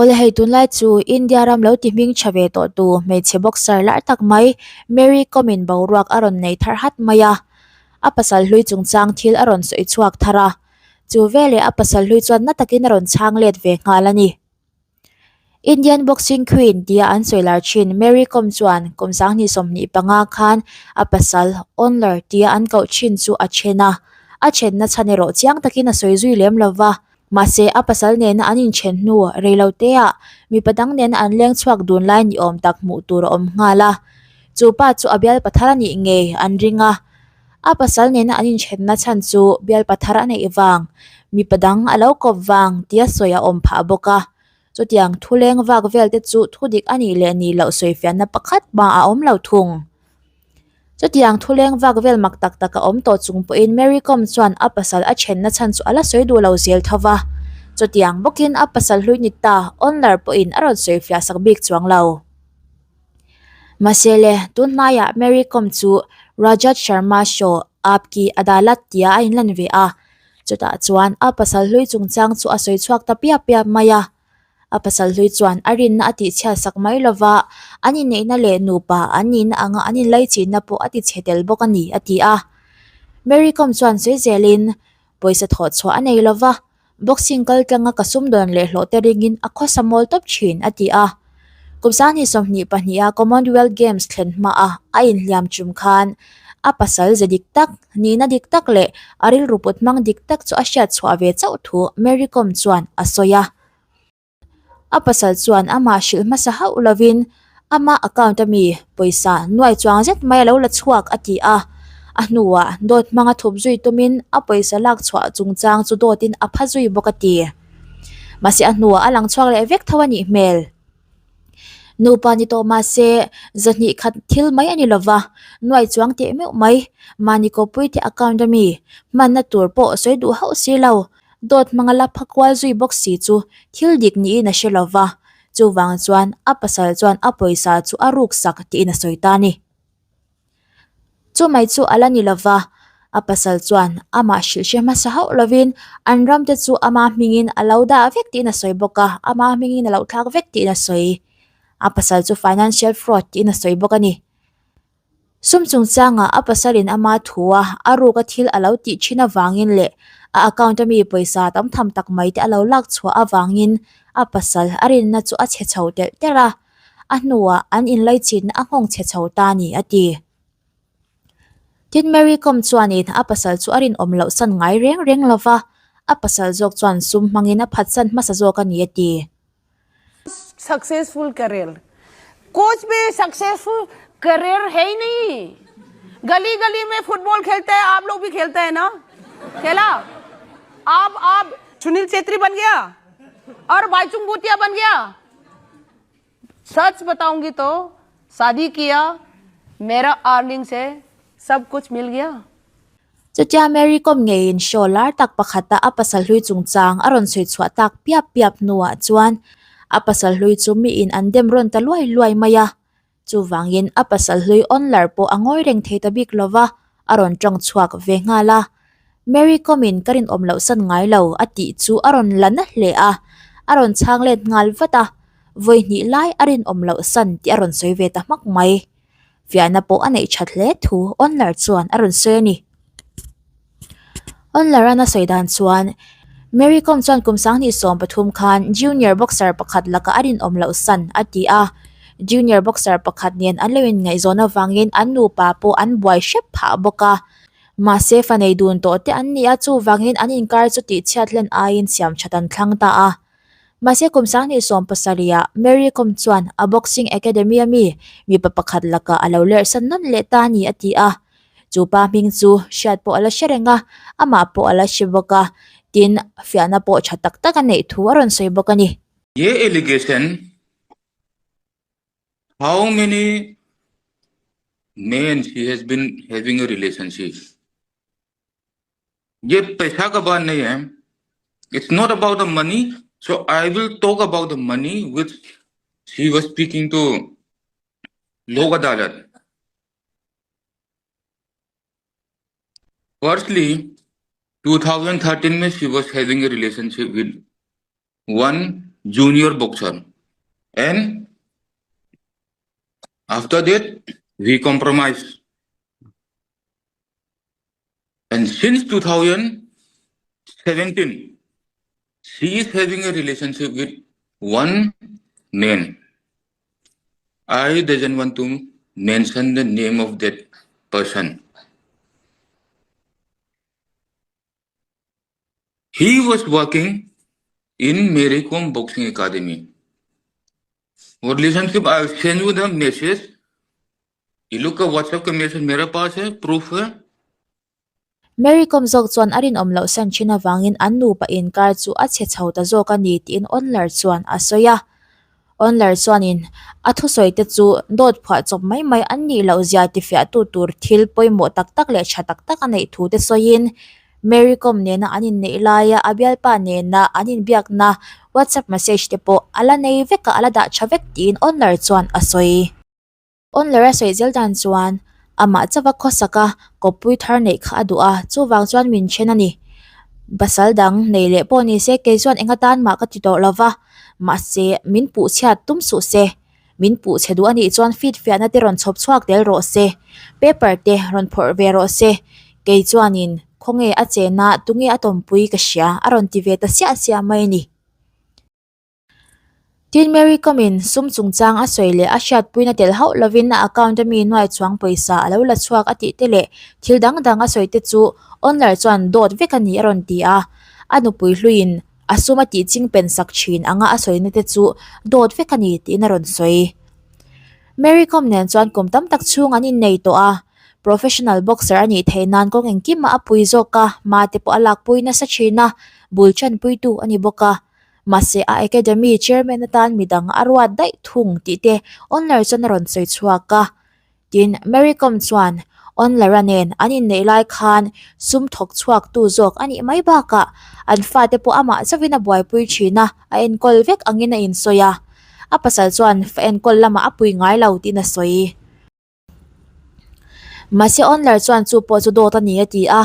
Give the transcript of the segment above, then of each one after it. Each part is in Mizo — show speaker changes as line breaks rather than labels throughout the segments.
Awle hei tunlai chu India ram lo ti hming tha ve tawh tu hmeichhe boxer lar tak mai Mary Kom in boruak a rawn nei thar hat mai a, a pasal hlui chungchang thil a rawn sawi chhuak thar a, chu veleh a pasal hlui chuan na takin a rawn chhang let ve nghal a ni. Indian boxing queen tia an sawi lar thin Mary Kom chuan kum sanghnih 25 khan a pasal Onler tia an koh thin chu a then a, a thenna chhan erawh chiang takin a sawi zui lem lova. Mahse, a pasal nena an inthen hnu reilo teah mipa dang nena an leng chhuak dun lai ni awm tak hmuh tur a awm nghal a. Chu pa chu a bial pathar a nih ngei an ring a. A pasal nena an inthenna chhan chu bial pathar a neih vang, mipa dang a lo kawp vang tia sawi a awm phah bawk a. Chutiang thu leng vak vel te chu thu dik a nih leh nih loh sawifiahna pakhat hma a awm lo thung. Chutiang thuleng vak vel mak tak tak a awm tawh chung pawhin Mary Kom chuan a pasal a thenna chhan chu a la sawi duh lo zel tho va. Chutiang bawkin a pasal hlui ni ta Onler pawhin a rawn sawi fiah sak bik chuang lo. Mahse le, tun hnaiah Mary Kom chu Rajat Sharma show Aap Ki Adalat tia a inlan ve a. Chutah chuan a pasal hlui chungchang chu a sawi chhuak ta piap piap mai a. A pasal hlui chuan a rinna a tihchhiat sak mai lova, an inneihna leh nupa an nihna anga an inlaichinna pawh a tichhe tel bawk a ni, a ti a. Mary Kom chuan sawi zelin, Pawisa thawh chhuah a nei lova, boxing kal tlanga ka sumdawn leh hlawh te ringin a khawsa mawl tawp thin, a ti a. Kum 2022 a Commonwealth Games thlen hmaa a inhliam chum khan a pasal ze dik tak, nihna dik tak leh a rilru put hmang dik tak chu a hriat chhuah ve chauh thu Mary Kom chuan a sawi a. A pasal chuan amah hrilh hmasa hauh lovin ama account a mi pawisa nuai chuang zet mai a lo la chhuak a ti a. A hnuah dawt hmanga thup zui tumin a pawisa lak chhuah chungchang chu dawtin a pha zui bawk a ti. Mahse a hnuah a lang chhuak leh vek tho a nih hmel. Nupa ni tawh mahse zahnih khat thil mai a ni lova, nuai chuang teh meuh mai. Mahni kawppui te account a mi hmanna tur pawh sawi duh hauh si lo. Dawt hmanga la pha kual zui bawk si chu thil dik niin a hre lova, chuvang chuan a pasal chuan a pawisa chu a ruk sak tiin a sawi ta a ni. Chu mai chu a la ni lova, a pasal chuan amah hrilh hre hmasa hauh lovin an ram te chu ama hmingin a lo dah vek tiin a sawi bawk a, ama hmingin a lo thlak vek tiin a sawi. A pasal chu financial fraud tiin a sawi bawk a ni. Sum chungchangah a pasalin ama thua a ruka thil a lo tih thin avangin leh a account a mi pawisa tam tham tak mai te a lo lak chhuah avangin a pasal a rinna chu a chhe chho telh telh a, a hnuah an inlaichinna a nghawng chhe chho ta a ni a ti. Tin Mary Kom chuanin a pasal chu a rinawm loh san ngai reng reng lova, a pasal zawk chuan sum hmangin a phatsan hmasa zawk a ni a ti.
Successful career कुछ भी successful career है ही नहीं गली गली में football खेलते हैं आप लोग भी खेलते हैं ना खेला आप आप सुनील छेत्री बन गया और बाईचुंग भूतिया बन गया सच बताऊंगी तो शादी किया मेरा अर्निंग से सब कुछ मिल गया
Chutia Mary Kom ngeiin show lar tak pakhata a pasal hlui chungchang a rawn sawi chhuah tak piap piap hnuah chuan a pasal hlui chu miin an dem rawn ta luai luai mai a. Chuvangin a pasal hlui Onler pawh a ngawi reng thei ta bik lova a rawn tawng chhuak ve nghal a. Mary Kom-in ka rinawm loh san ngai lo a tih chu a rawn la na hle a, a rawn chhang let nghal vat a, vawi hnih lai a rinawm loh san tih a rawn sawi ve ta hmak mai. Fiahna pawh a neih that hle thu Onler chuan a rawn sawi a ni. Onler-an a sawi dan chuan Mary Kom chuan kum 2013 khan junior boxer pakhat lakah a rinawm loh san a ti a. Junior boxer pakhat nen an lo inngaihzawn avangin an nupa pawh an buai hrep phah bawk a. Mahse fa nei dun tawh te an ni a, chuvangin an inkar chu tihchhiat hlen aiin siam that an thlang ta a. Mahse kum 2017 ah Mary Kom chuan a boxing academy a mi mipa pakhat lakah a lo lerhsan nawn leh ta a ni a ti a. Chu pa hming chu hriat pawh a la hre reng a, amah pawh a la hre bawk a, tin fiahna pawh tha tak tak a neih thu a rawn sawi bawk a ni.
Ye allegation how many men she has been having a relationship ये पैसा का बात नहीं है it's not about the money so I will talk about the money which she was speaking to Lok Adalat firstly 2013 में she was having a relationship with one junior boxer. And after that, we compromise. And since 2017, she is having a relationship with one man. I doesn't want to mention the name of that person. He was working in Mary Kom Boxing Academy. Relationship I send you the message. ये लोग का WhatsApp का message मेरे पास है proof है
Mary Kom zawk chuan a rinawm loh san thin avangin an nupa inkar chu a chhe chho ta zawk a ni tiin Onler chuan a sawi a. Onler chuanin a thusawi te chu dawt phuah chawp mai mai an nih loh zia tifiahtu tur thil pawimawh tak tak leh tha tak tak a neih thu te sawiin Mary Kom nena an inneih laia a bialpa nena an inbiakna WhatsApp message te pawh a la nei vek a, a la dah tha vek tiin Onler chuan a sawi. Onler a sawi zel dan chuan amah chauha khawsak a kawppui thar neih kha a duh a, chuvang chuan min then a ni. Pasal dang nei leh pawh ni se kei chuan eng atan mah ka ti tawh lo va, mahse min puh chhiat tum suh se. Min puh chhe duh a nih chuan feed fiahna te rawn chhawp chhuak tel rawh se, paper te rawn phawrh ve rawh se. Kei chuanin khawnge a chena tunge a tawmpui ka hria a rawn ti ve ta siah siah mai a ni. Tin, Mary Kom-in sum chungchang a sawi leh a hriatpuina tel hauh lovin a account a mi nuai chuang pawisa a lo la chhuak a tih te leh thil dang dang a sawi te chu Onler chuan dawt vek a ni a rawn ti a. A nupui hluiin a sum a tih ching pen sak thin anga a sawina te chu dawt vek a ni tiin a rawn sawi. Mary Kom nen chuan kum tam tak chhung an innei tawh a, professional boxer a nih theih nan kawng engkimah a pui zawk a, hma te pawh a lakpui nasa thin a, bul chanpuitu a ni bawk a. Mahse a academy chairman atan midang a ruat daih thung tih te Onler chuan a rawn sawi chhuak a. Tin, Mary Kom chuan Onler-a nen an inneih lai khan sum thawk chhuak tu zawk a nih mai bakah an fate pawh amah chauhin a buaipui thin a, a enkawl vek angin a insawi a. A pasal chuan fa enkawl lamah a pui ngai lo tiin a sawi. Mahse Onler chuan chu pawh chu dawt a ni a ti a,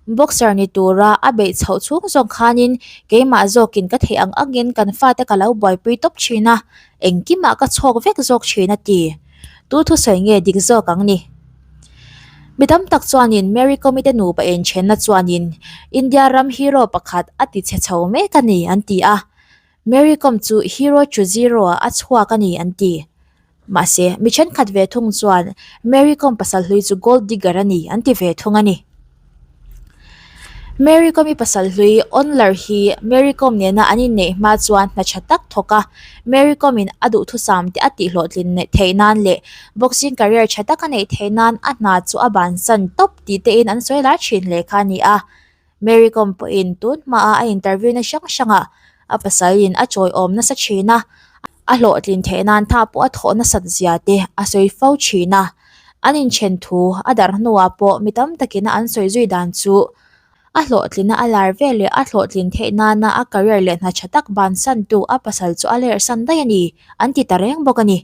boxer ni tura a beih chhoh chhung zawng khanin keimah zawkin ka theih ang angin kan fate ka lo buaipui tawp thin a, engkimah ka chhawk vek zawk thin a ti. Tu thusawi nge dik zawk ang ni? Mi tam tak chuanin Mary Kom-i te nupa inthenna chuanin India ram hero pakhat a ti chhe chho mek a ni an ti a, Mary Kom chu hero to zero ah a chhuak a ni an ti. Mahse, mi thenkhat ve thung chuan Mary Kom pasal hlui chu gold digger a ni an ti ve thung a ni. Mary Kom-i pasal hlui Onler hi Mary Kom nena an inneih hma chuan hna tha tak thawk a, Mary Kom-in a duhthusam te a tihhlawhtlin theih nan leh boxing career tha tak a neih theih nan a hna chu a bansan tawp tih tein an sawi lar thin hle kha a ni a. Mary Kom pawhin tun hmaah a interview na hrang hrangah a pasalin a chawiawm nasa thin a, a hlawhtlin theih nan tha pawh a thawh nasat zia te a sawi fo thin a. An inthen thu a darh hnuah pawh mi tam takin a an sawi zui dan chu a hlawhtlina a lar vel leh a hlawhtlin theih nana a career leh hna tha tak bansantu a pasal chu a lerhsan daih a ni an ti ta reng bawk a ni.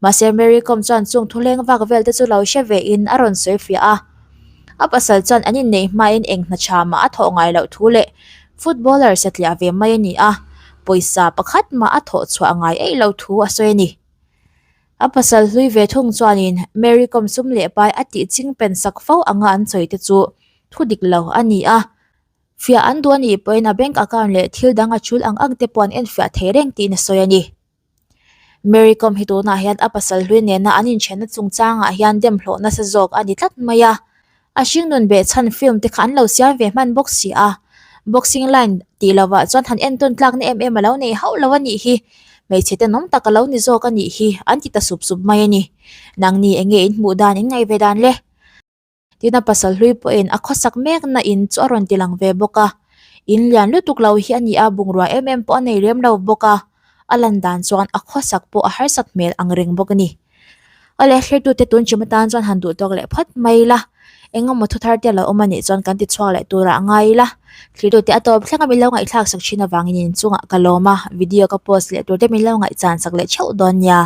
Mahse Mary Kom chuan chung thuleng vak vel te chu lo hre ve in a rawn sawi fiah a. A pasal chuan an inneih hmain eng hna tha mah a thawh ngai loh thu leh footballer satliah ve mai a ni a, pawisa pakhat mah a thawh chhuah ngai eih lo thu a sawi a ni. A pasal hlui ve thung chuanin Mary Kom sum leh pai a tih ching pen sak fo anga an sawi te chu thu dik lo a ni a. Fiah an duh a nih pawhin a bank account leh thil dang a chul ang ang te pawh an enfiah thei reng tiin a sawi a ni. Mary Kom hi tunah hian a pasal hlui nena an inthenna chungchangah hian dem hlawh nasa zawk a ni tlat mai a. A hringnun behchhan film te kha an lo siam ve hman bawk si a. Boxing line tih lovah chuan han entawn tlakna em em a lo nei hauh lo a nih hi. Hmeichhe tenawm tak a lo ni zawk a nih hi an ti ta sup sup mai a ni. Nangni enge in hmuh dan in ngaih ve dan le? Tin a pasal hlui pawhin a khawsak mekna in chu a rawn ti lang ve bawk a, in lian lutuk lo hi a ni a, bungrua em em pawh a nei lem lo bawk a, a lan dan chuan a khawsak pawh a harsat hmel ang reng bawk a ni. Awle thlertute tun chim atan chuan han duh tawk leh phawt mai ila, eng emaw thu thar te a lo awm a nih chuan kan ti chhuak leh turah ngai ila, thlertute a tawp thleng a min lo ngaihthlak sak thin avangin inchungah ka lawm a, video ka post leh tur te min lo ngaihchan sak leh theuh dawn nia.